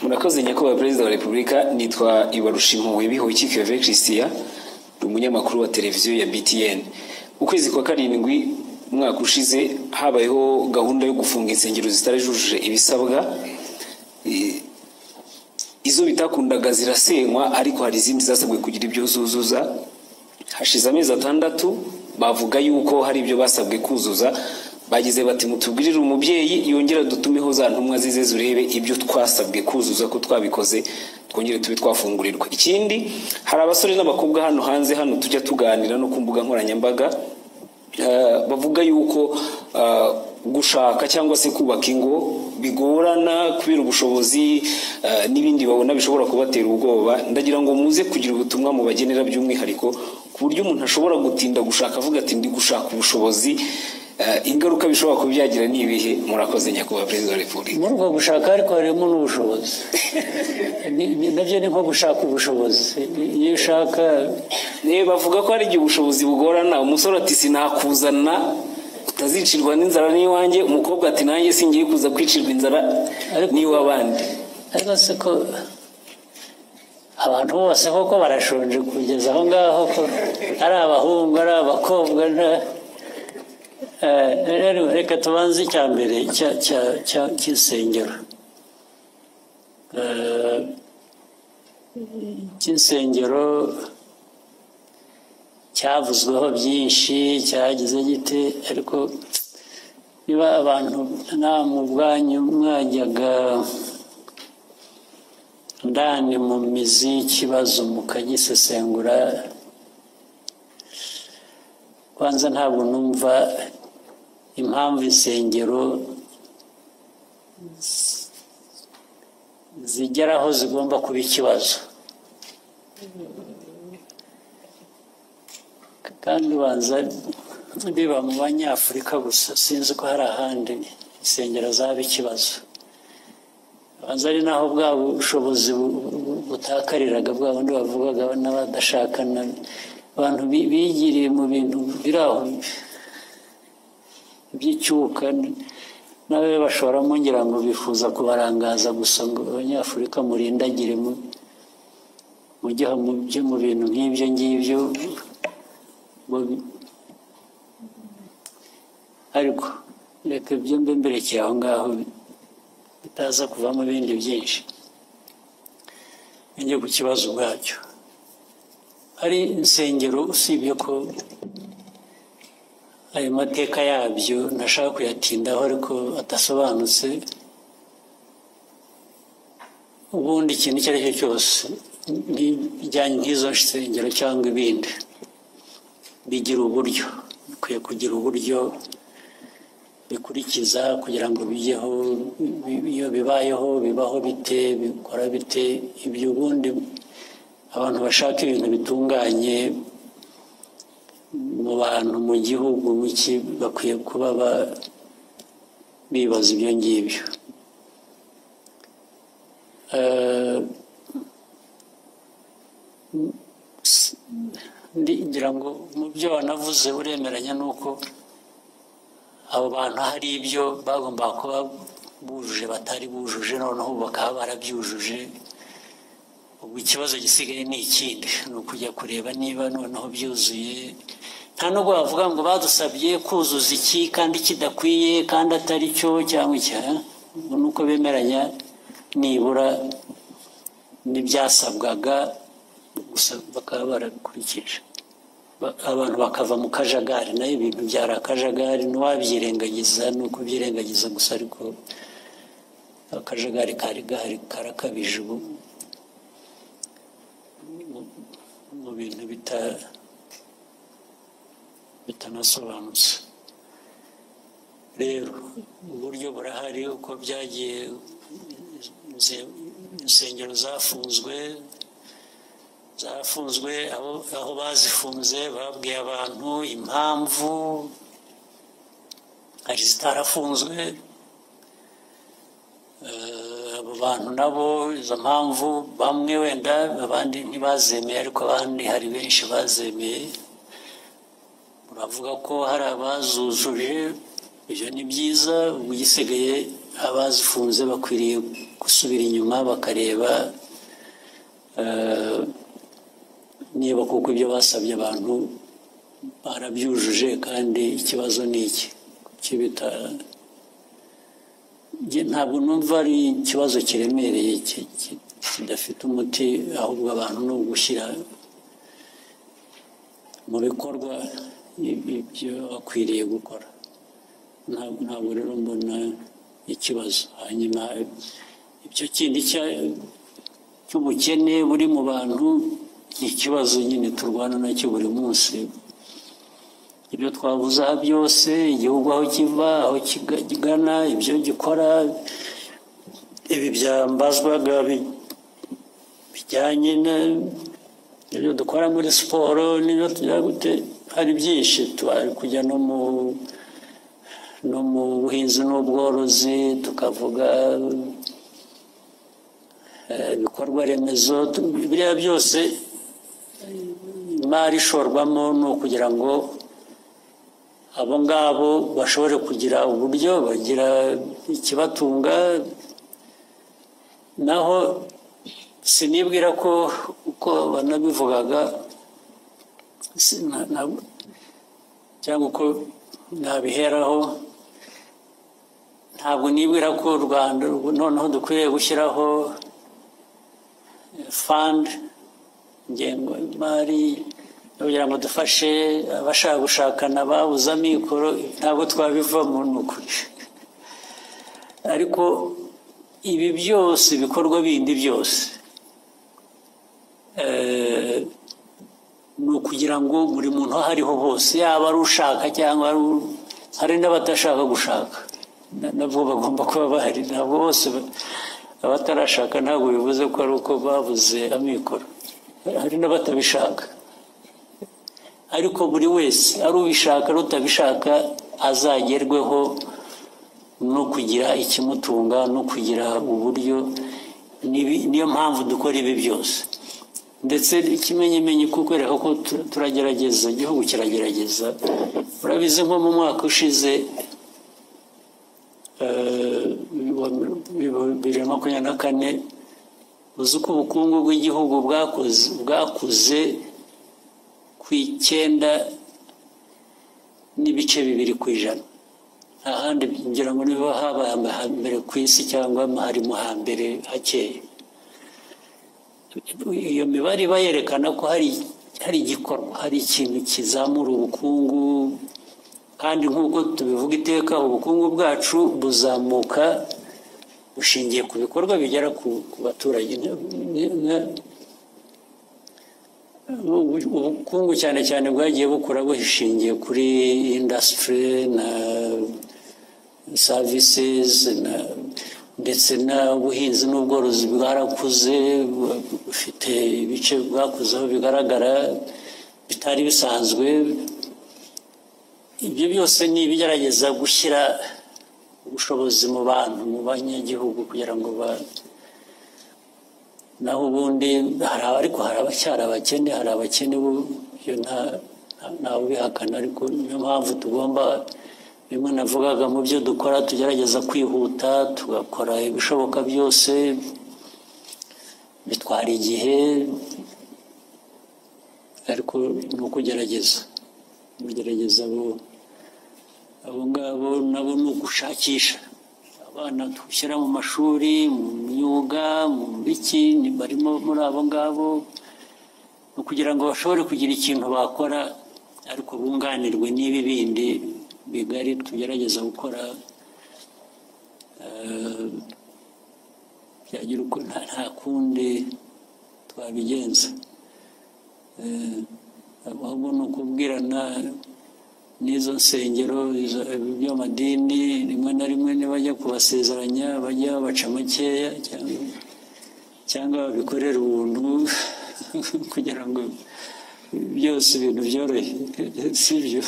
Murakoze, Nyakubahwa Perezida wa Repubulika. Nitwa Ibarushimpuhwe Bihoyiki Keve Christian, ndi umunyamakuru wa televiziyo ya BTN. Ukwezi kwa karindwi umwaka ushize habayeho gahunda yo gufunga insengero zitarujuje ibisabwa. Izo bitakundaga zirasenywa, ariko hari izindi zasabwe kugira ibyo zuzuza. Hashize amezi 6, bavuga yuko hari ibyo basabwe kuzuza. Bagize bati: "Mutubwirire umubyeyi yongera dutumeho za ntumwa zize zurebe ibyo twasabwe kuzuza ko twabikoze, twongere tube twafungurirwa." Ikindi, hari abasore n'abakobwa hano hanze hano tujya tuganira no ku mbuga nkoranyambaga, bavuga yuko gushaka cyangwa se kubaka ingo bigorana kubera ubushobozi n'ibindi babona bishobora kubatera ubwoba. Ndagira ngo muze kugira ubutumwa mubagenera, by'umwihariko ku buryo umuntu ashobora gutinda gushaka avuga ati: "Ndi gushaka ubushobozi." Ingaruka bishobora kubyagira ni ibihe? Murakoze, Nyakubahwa Perezida wa Repubulika. Muri ubwo gushaka ariko harimo n'ubushobozi. Nabyo ni nko gushaka ubushobozi iyo ushaka. Bavuga ko hari igihe ubushobozi bugorana. Umusore ati: "Sinakuzana utazicirwa n'inzara n'iwanjye." Umukobwa ati: "Nanjye singiye kuza kwicirwa inzara n'iw'abandi." Ariko se ko abantu bose koko barashonje kugeza aho ngaho, ko ari abahungu ari abakobwa, nta rero reka tubanze icya mbere cy'insengero. Cy'insengero cyavuzweho byinshi, cyagize gite, ariko niba abantu namwe ubwanyu mwajyaga ndani mu mizi y'ikibazo mukagisesengura, kwanza ntabwo numva impamvu insengero zigera aho zigomba kuba ikibazo, kandi ubanza biba mu Banyafurika gusa. Sinzi ko hari ahandi insengero zaba ikibazo. Banza ari naho bwa bushobozi butakariraga, bwa bundi bavugaga n'abadashakana. Abantu bigiriye mu bintu biri aho by'icyuka, nawe bashoramo, ngira ngo bifuza kubarangaza gusa, ngo Abanyafurika murindagire mujye mu bintu nk'ibyo ngibyo. Ariko reka ibyo mbe mberekeye aho ngaho, bitaza kuvamo ibindi byinshi. Njye ku kibazo ubwacyo, ari insengero, usibye ko ayo mateka yabyo ntashaka kuyatindaho ariko adasobanutse, ubundi ikintu icyo ari cyo cyose nk'ibijyanye nk'izo nsengero cyangwa ibindi bigira uburyo, bikwiye kugira uburyo bikurikiza kugira ngo bijyeho. Iyo bibayeho bibaho bite, bikora bite? Ibyo ubundi abantu bashaka ibintu bitunganye mu bantu, mu gihugu, mu ki, bakwiye kuba bibaza ibyo ngibyo. Ngira ngo mu byo wanavuze uremeranya n'uko abo bantu hari ibyo bagombaga kuba bujuje batari bujuje, noneho ubu bakaba barabyujuje. Ubu ikibazo gisigaye ni ikindi, ni ukujya kureba niba noneho byuzuye. Nta nubwo bavuga ngo badusabye kuzuza iki kandi kidakwiye kandi atari cyo cyangwa iki, eh? Ubwo ni uko bemeranya nibura n'ibyasabwaga gusa bakaba barabikurikije, abantu bakava mu kajagari. Nayo ibintu byari akajagari, ntiwabyirengagiza, ni ukubyirengagiza gusa, ariko akajagari kari gahari karakabije ubu mu bintu bitanasobanutse. Rero uburyo burahari, uko byagiye, insengero zafunzwe, aho bazifunze babwiye abantu impamvu. Hari izitarafunzwe. Abo bantu nabo izo mpamvu bamwe wenda abandi ntibazemeye, ariko abandi hari benshi bazemeye. Uravuga ko hari abazujuje, ibyo ni byiza. Ubu igisigaye abazifunze bakwiriye gusubira inyuma bakareba niba kuko ibyo basabye abantu barabyujuje, kandi ikibazo ni iki kibita. Ntabwo numva ari ikibazo kiremereye kidafite umuti, ahubwo abantu ni ugushyira mu bikorwa ibyo bakwiriye gukora. Ntabwo rero mbona ikibazo. Hanyuma ibyo kindi cy'ubukene buri mu bantu ni ikibazo nyine turwana nacyo buri munsi. Ibyo twavuze aha byose, igihugu aho kiva, aho kigana, ibyo gikora, ibi byambazwaga bijyanye n'ibyo dukora muri siporo n'ibyo tujya gute, hari byinshi turi kujya no mu buhinzi n'ubworozi, tukavuga ibikorwa remezo, biriya byose imari ishorwamo ni ukugira ngo abo ngabo bashobore kugira uburyo bagira ikibatunga. Naho sinibwira ko uko banabivugaga cyangwa uko nabiheraho, ntabwo nibwira ko u Rwanda noneho dukwiriye gushyiraho fund, ingengo y'imari kugira ngo dufashe abashaka gushakana babuze amikoro, ntabwo twabivamo ni ukuri. Ariko ibi byose ibikorwa bindi byose ni ukugira ngo buri muntu aho ariho hose, yaba ari ushaka cyangwa hari n'abatashaka gushaka, nabwo bagomba kuba bahari. Ntabwo bose abatarashaka ntabwo bivuze ko ari uko babuze amikoro, hari n'abatabishaka. Ariko buri wese ari ubishaka ari utabishaka azagerweho no kugira ikimutunga no kugira uburyo. Niyo mpamvu dukora ibi byose. Ndetse ikimenyimenyi kukwereka ko turagerageza, igihugu kiragerageza. Urabizi nko mu mwaka ushize 2024, uzi uko ubukungu bw'igihugu bwakuze ku 9.2%. Ahandi ngira ngo niba habaye hambere ku isi cyangwa hari mu hambere hakeya. Iyo mibare iba yerekana ko hari igikorwa, hari ikintu kizamura ubukungu. Kandi nk'uko tubivuga iteka, ubukungu bwacu buzamuka bushingiye ku bikorwa bigera ku baturage. Ubukungu cyane cyane bwagiye bukura bushingiye kuri industry na services, ndetse n'ubuhinzi n'ubworozi bwarakuze, bufite ibice bwakuzeho bigaragara bitari bisanzwe. Ibyo byose ni ibigerageza gushyira ubushobozi mu bantu, mu banyagihugu, kugira ngo naho ubundi ariko hari abacyari abakene, hari abakene ibyo ntawe ubihakana. Ariko niyo mpamvu tugomba, bimwe navugaga mu byo dukora, tugerageza kwihuta tugakora ibishoboka byose, bitwara igihe ariko ni ukugerageza abo ngabo nabo ni ugushakisha abana dushyira mu mashuri, mu myuga, mu biki, barimo muri abo ngabo, ni ukugira ngo bashobore kugira ikintu bakora, ariko bunganirwe n'ibi bindi bigari tugerageza gukora. Byagira uko nta kundi twabigenza, ahubwo ni ukubwirana n'izo nsengero by'amadini, rimwe na rimwe nibajya kubasezeranya bajya babaca makeya cyangwa babikorera ubuntu kugira ngo byose ibintu byorohe, sibyo?